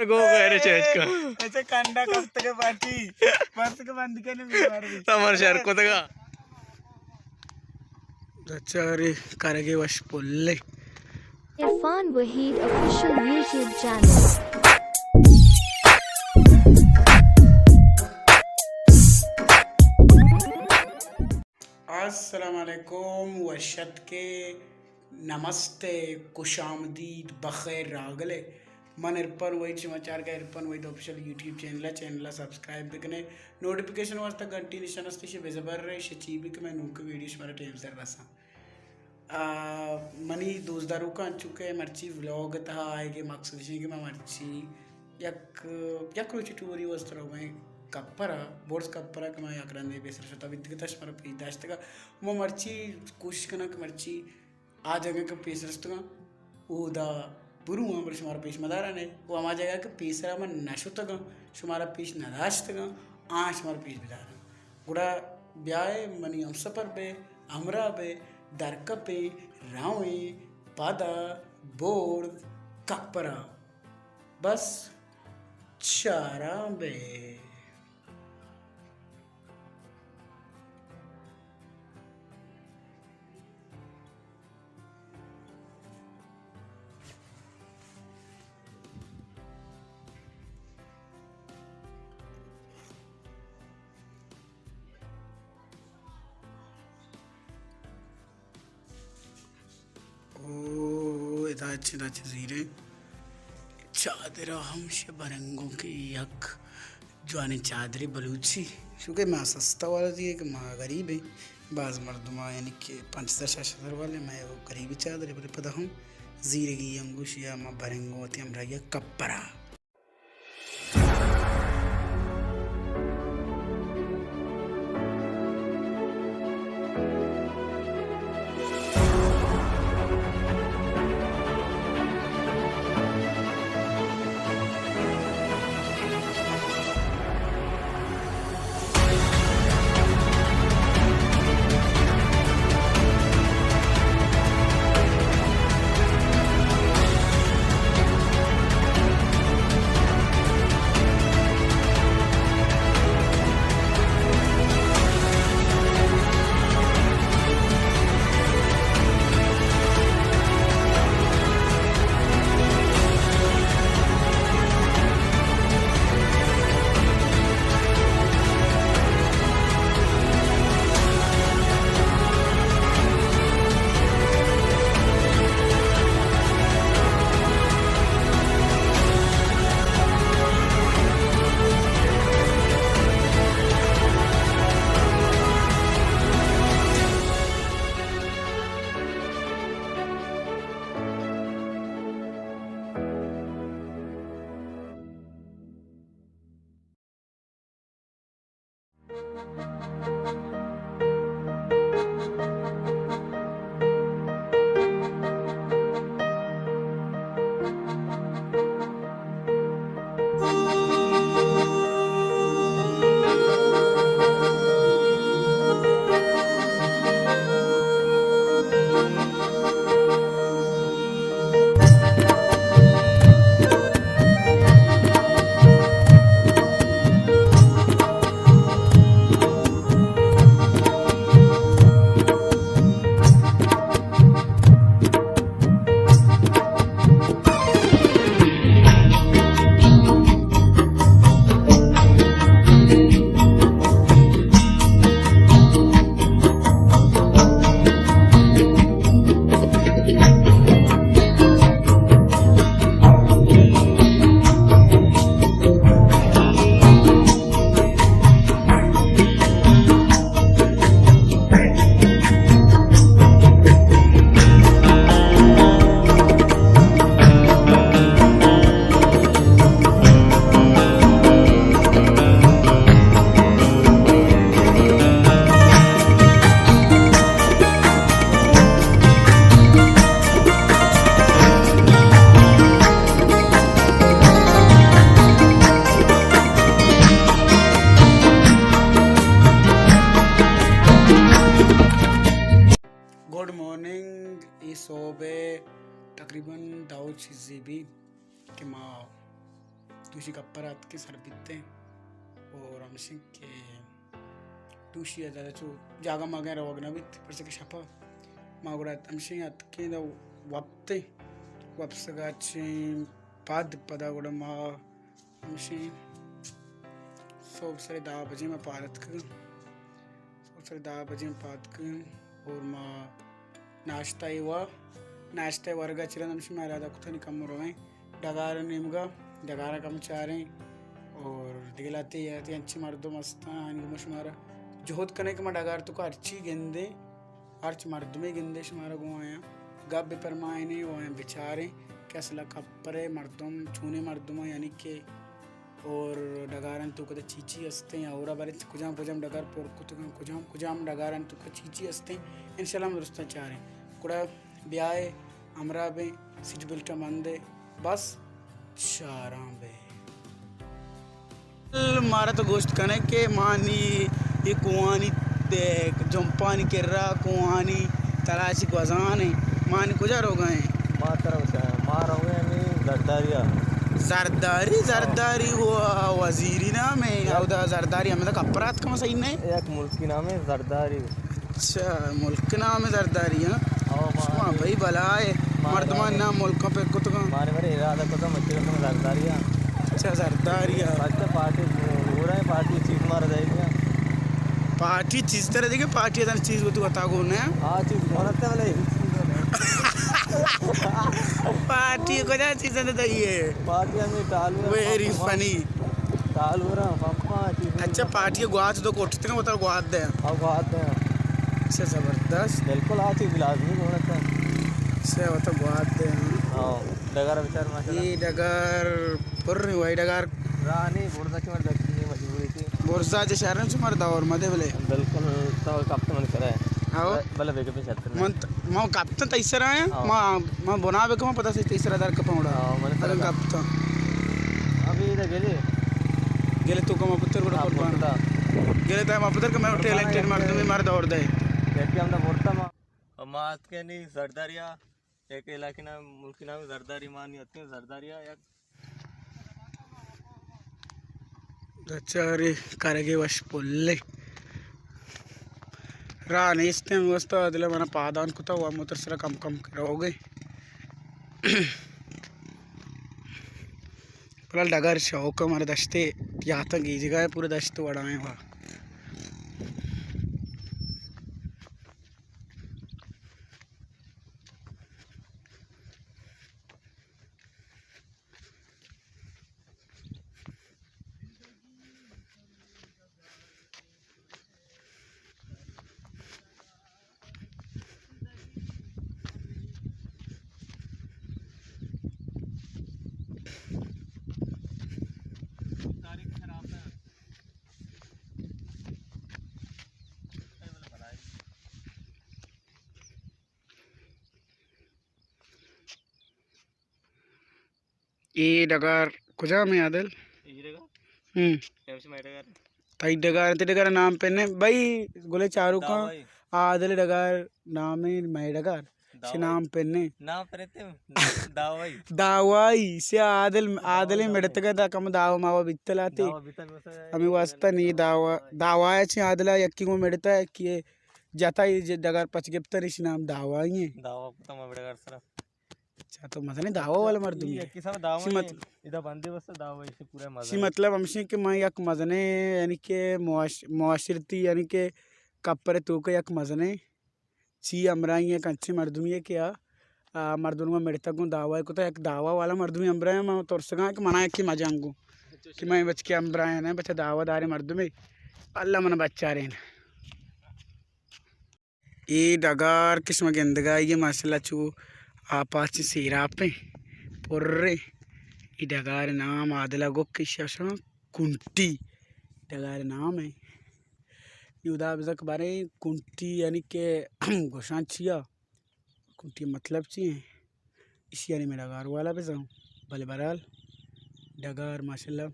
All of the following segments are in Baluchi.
گو غیر چیز کا۔ ایسے کنڈا کپتگے پارٹی۔ بس کے بند کے نہیں بیمار بھی۔ تمر شر کو تگا۔ چارے کرگے وش پلے۔ عرفان وحید آفیشل یوٹیوب چینل۔ السلام علیکم، وش اتکے، نمستے، خوش آمدید، بخیر راگلے۔ من عرفان وحید، شما چارگا Irfan Waheed official YouTube channel, channel subscribe بکنے، نوٹیفیکیشن واسطہ گھنٹی نشان است، شے بزبر رہے، شے چی بھی کہ میں نوکے ویڈیو شمارا ٹائم سر رساں۔ آ، منی دوست داروکاں، چونکہ مرچی ولاگ تہا آئیگے مقصد شے کہ میں مرچی یک، یک روچی ٹوری واسطہ رو میں کپرا، بورس کپرا کہ میں یک رندے پیسر شتا بیت کہ تش مارا پیش داشتگا۔ ما مرچی کوشش کناں کہ مرچی آ جاگہ کہ پیش رستگاں، اودا برواں، بلے شمارا پیش مداراں ء، و ہما جاگہ کہ پیسرا من نشتگاں، شمارا پیش نداشتگاں، آ شمارا پیش بداراں۔ گڑا بیائے منی ہمسفر بے، ہمراہ بے، درکپیں، رویں، پدا برز کپرا۔ بس چاراں بے۔ او، ادا چہ، ادا چہ زیریں چادرا ہم شے برنگوں کہ یک جوانیں چادرے بلوچی، چونکہ ما سستا والا دیے کہ ما غریب ہیں، بعض مردم یعنی کہ پنچ ہزار شش ہزار والے، ما غریبی چادرے، بلے پدا ہم زیرگی انگوش یا ما برنگوں وتی ہمراہی کپرا۔ گڈ مارننگ، اے سہب ء تقریباً دہ چیزے بی کہ ما دوشی کپر اتکیں سر بیتیں اور ہمشیں کہ دوشی ءَ زیادہ چو جاگہ ماگہ روگ نہ بیت، پرچہ کہ شپا ما گڑا ہمشیں اتکیں دا وپتیں، وپسگا چیں پد پدا گڑا ما ہمشیں سہب سرے دہ بجے ما پاد اتکگاں۔ سہب سرے دہ بجے ما پاد اتکگاں اور ما ناشتہ ءَ وا، ناشتہ ءِ ورگا چہ رند ہمشیں ما ارادہ کتنی کمو رویں ڈگار نیمگا، ڈگارا کم چاریں اور دگہ لہتے یاتے انچیں مردم ہستاں، آنی گوما شمارا جہد کنیں کہ ما ڈگار توکا ہرچی گندیں، ہرچ مردمے گندے شمارا گوں آیاں گپ بہ پرمائینیں و آیاں بچاریں کہ اصلا کپرے مردم چونیں مردماں، یعنی کہ اور ڈگارانی توکا چی چی ہستیں، اور بارے کجام کجام ڈگار پر کتگاں، کجام کجام ڈگارانی توکا چی چی ہستیں، انشاءاللہ ہم درستاں چاریں۔ گڑا بیائے ہمراہ بیں، سیٹ بیلٹ بندے، بس شاراں بے۔ مارا تو گوشت کنے کہ مانی اے کوہانی تے جمپانی کرا کوہانی تلاشی گوزان ایں۔ مانی کجا روگا ایں؟ ما ترا بچا، ما روگا ایں ہمے زرداریا۔ زرداری، زرداری و وزیری نام ایں۔ اودا زرداری ہمدا کپرات کم صحیح نہ ایں؟ یک ملکی نام ایں زرداری۔ اچھا، ملک نام زرداری، ہاں؟ او، ما شما بھائی بلائے، ما مردمان ارادہ نام ملکاں پر کتگاں۔ مارے بارے ارادہ کتا مچھر کم زرداری، ہاں۔ اچھا، زرداری، ہاں۔ اچھا، پارٹی، ہو رہا ہے پارٹی چیز مارا دے گیا۔ پارٹی چیز ترا دے گیا، پارٹی ادن چیز وہ تو بتا گو نے۔ ہاں، چیز بولتے والے۔ پارٹی کجا چیز دے دئیے؟ پارٹی ہمیں ٹالو ہے۔ Very funny۔ ٹالو رہا، پمپا چیز۔ اچھا، پارٹی گوات دو کوٹ تکن وتر گوات دے۔ ہاں، گوات دے۔ اچھا، زبردست۔ بالکل، آ چیز لازمی گوڑتا۔ اچھا، وتر گوات دے۔ ہاں، ڈگار بچار ماشاءاللہ۔ یہ ڈگار پر نہیں، وہی ڈگار۔ راہ نہیں، بڑزا کی مر دکتی ہے، مجبوری تھی۔ بڑزا جے شہر چ مر دور مدے بلے۔ بالکل، تو کپت من کرا ہے۔ ہاں۔ بلے بیگے پہ شرط نہیں۔ من ت-، من کپت تئی سرا ہیں۔ ہاں۔ ما، ما بنا بکم پتہ سے تئی سرا در کپاں اڑا۔ ہاں، من سرا اگر کپت۔ کپتا۔ ابھی ادھر گلے۔ گلے تو کم پتر بڑا ہاں، قربان۔ پتر۔ گلے تا ما پتر کہ میں قربان ٹیلنٹڈ ہے۔ مرد میں مرد اور دے۔ بیٹی ہم نہ بورتا ما۔ اور ما اتکے نہیں زرداریا۔ ایک علاقے نام، ملکی نام زرداری، مانی اتکے زرداریا یک۔ دچارے کرگے وش پلے۔ راہ نیست ہیں واسطہ دل منا پادان کتا ہوا موتر سرا کم کم کرو گے۔ فلحال ڈگار شوق ہے ہمارے دشتے یاتاں گیجگا ہے پورے دشت وڑائیں ہوا۔ اے ڈگار کجام ہے عادل؟ اے ڈگار؟ ہوں۔ اے ہمشی مئے ڈگار۔ تئی ڈگار، تئی ڈگار نام پنے بھائی گلے چاروکاں۔ داوائی۔ عادل ڈگار نام ہے مئے ڈگار۔ داوائی۔ چہ نام پنے۔ نام پنے تے داوائی۔ داوائی سے عادل، عادل داوائی۔ مڑتگا دا کم داوا ماوا بیتلاتے۔ داوا بیتل بس۔ ہمیں واسطہ نہیں داوا، داوا ہے چہ عادلہ یکی کو مڑتا ہے کہ جاتا ہی ڈگار پچ گپتا نہیں، نام داوائی ہیں۔ داوا کتا ما ڈگار سرا۔ اچھا، تو مزنیں دعوی والا مردم ہے۔ یکی سر دعوی سی مت-، ادا بندے بس دعوی، اسی پورا مزہ سی ہے۔ مطلب ہمشی کہ من یک مزنیں، یعنی کہ معاش-، معاشرتی، یعنی کہ کپر توکا یک مزنیں چی ہمراہی ہے، کنچے مردمی ہے کہ آ، آ مردم مڑتا گوں دعوی کتا، یک دعوی والا مردمی ہمراہ ہے، من ترسگاں کہ منا یکی مجنگوں کہ من بچ کے ہمراہ ہیں، بچہ دعوی دارے مردمی، اللہ من بچارین۔ اے ڈگار کہ شما گندگا ئے ماشاءاللہ چو آپاچیں سیراپیں پریں۔ اے ڈگار نام عادلہ گوک ایشی ءَ گوشاں کنٹی ڈگار نام ایں۔ نی ادا بزاں کہ باریں کنٹی یعنی کہ گوشاں چیا؟ کنٹی مطلب چی ایں؟ ایشی ءَ نی مئے ڈگار والا بزاں، بلے بہرحال ڈگار ماشاءاللہ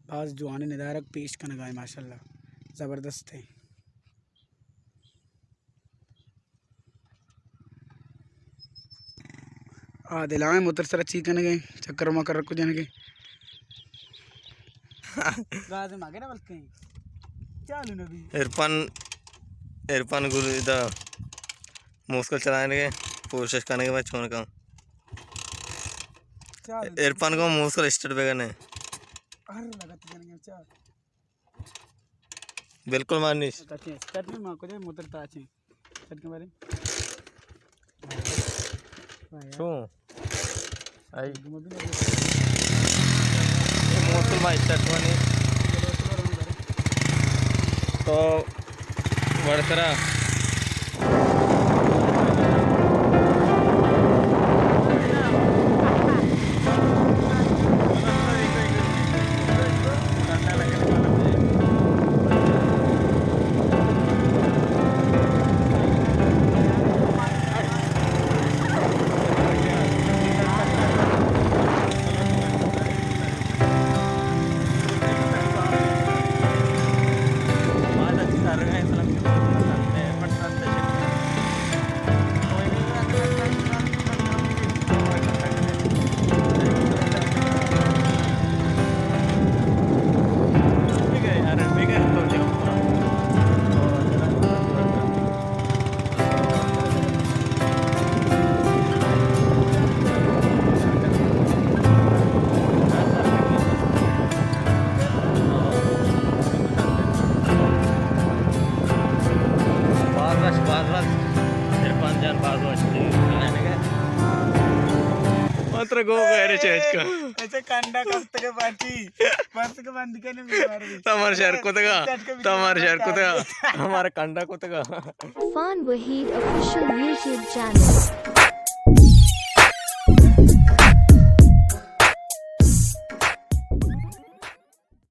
باز جوانیں ندارگ پیش کنگا ایں، ماشاءاللہ زبردست ایں۔ آ دلائیں موتر سرا چی کنگے، چکر مکر کو جنگے۔ گاز مگرے بلکیں۔ چالو نبی۔ عرفان، عرفان گل ادا موٹرسائیکل چلائینگ ءِ کوشش کنگ ءَ، بس چون کم۔ چالو۔ عرفان کو موٹرسائیکل اسٹارٹ بگنے۔ ہر لگت جنگے چا۔ بالکل مان نیست۔ کچے اسٹارٹ میں ماں کو دے موٹر تاچیں۔ اسٹارٹ کے بارے۔ چون؟ آئی۔ موٹر ما اسٹارٹ وانی۔ تو ورترا۔ باز وش، باز وش۔ عرفان جان باز وش۔ ماتر گو غیر چیز کا۔ ایسے کنڈا کپتگے پارٹی۔ بس کے بند کے نہیں مار۔ تمہار شہر کو تگا۔ تمہار شہر کو تگا۔ ہمارا کنڈا کو تگا۔ Irfan Waheed Official YouTube Channel.